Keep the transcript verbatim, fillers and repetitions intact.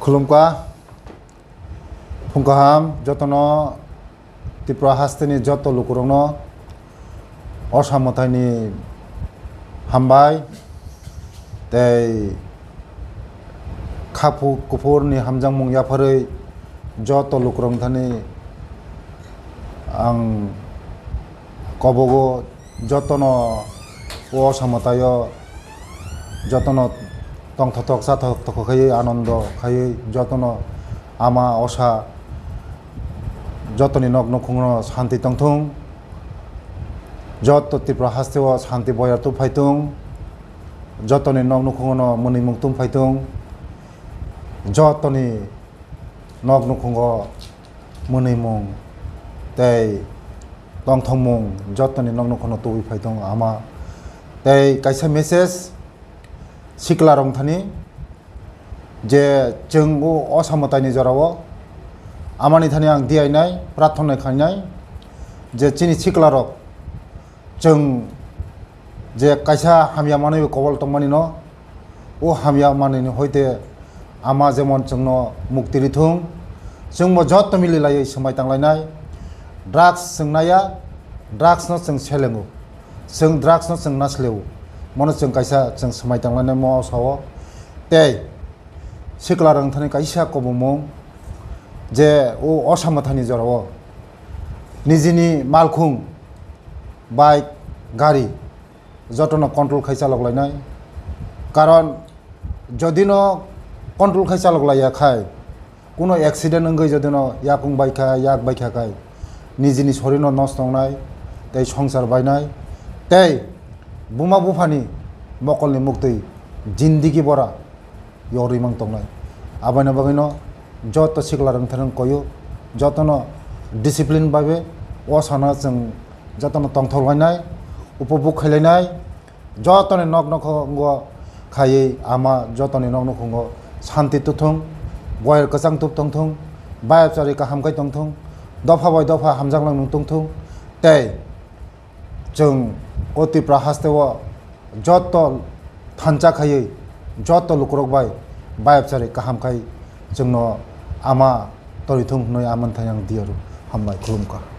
Khulumkha, phung kaham jotono, Tripura hasteni joto lukurokno Osa mwtaini hambai tei khapuk kuphurni hamjakmung yapharwi joto lukurok thani ang kobogo jotono o Osa mwtaio jotono tongthotok chathotok khaiwi anondo khaiwi jotono ama Osa jotoni nok nukhungno santi tongthung, joto Tripura hasteo santi boyar tubphaitung, jotoni nok nukhungono mwnwimung tubphaitung, jotoni nok nukhungo mwnwimung tei tongthokmung jotoni nok nukhungno tubui phaitung ama. Tei kaisa message sikla rok thani je chwng o Osa mwtaini jorao amani thani ang diyainai, prarthana khainai je chini sikla rok chwng je kaisa hamya manwi kobol tongmani no, o hamya manwi ni hoite ama jemon chwngno mukti rithung, chwngbo joto mili laiwi swmai tanglainai, drugs chwng naya, drugs no chwng selengo, chwng drugs no chwng nasleo, mono chwng kaisa chwng swmai tanglainai mo sao. Tei sikla rok thani kaisa kobomung je o Osa mwtaini jorao nijini malkhung, bike, gari jotono control khai chalok lainai. Karon jodino control khai chalok laiya khai, kuno accident wngwi jodino yakung baikha, yak baikha khai nijini sorino nosto wngnai tei songsar bainai tei buma buphani mokolni muktwi jindigi bora yorwi mang tongnai. Abono bagwino joto sikla rwngthani koyo, jotono discipline bai be o sana chwng jotono tongthok lainai, upobuk khai lainai, jotoni nok nokhungo khaiwi ama jotoni nok nokhungo santi tuthung, boyar kwchang tup tongthung, bayapchari kaham khai tongthung, dopha bai dopha hamjaklang nung tongthung, tei chwng o Tripura hasteo joto thansa khaiwi joto lukurok bai bayapchari kaham khai chwngno ama torithung hwnwi amani thani ang diyaru hambai khulumkha.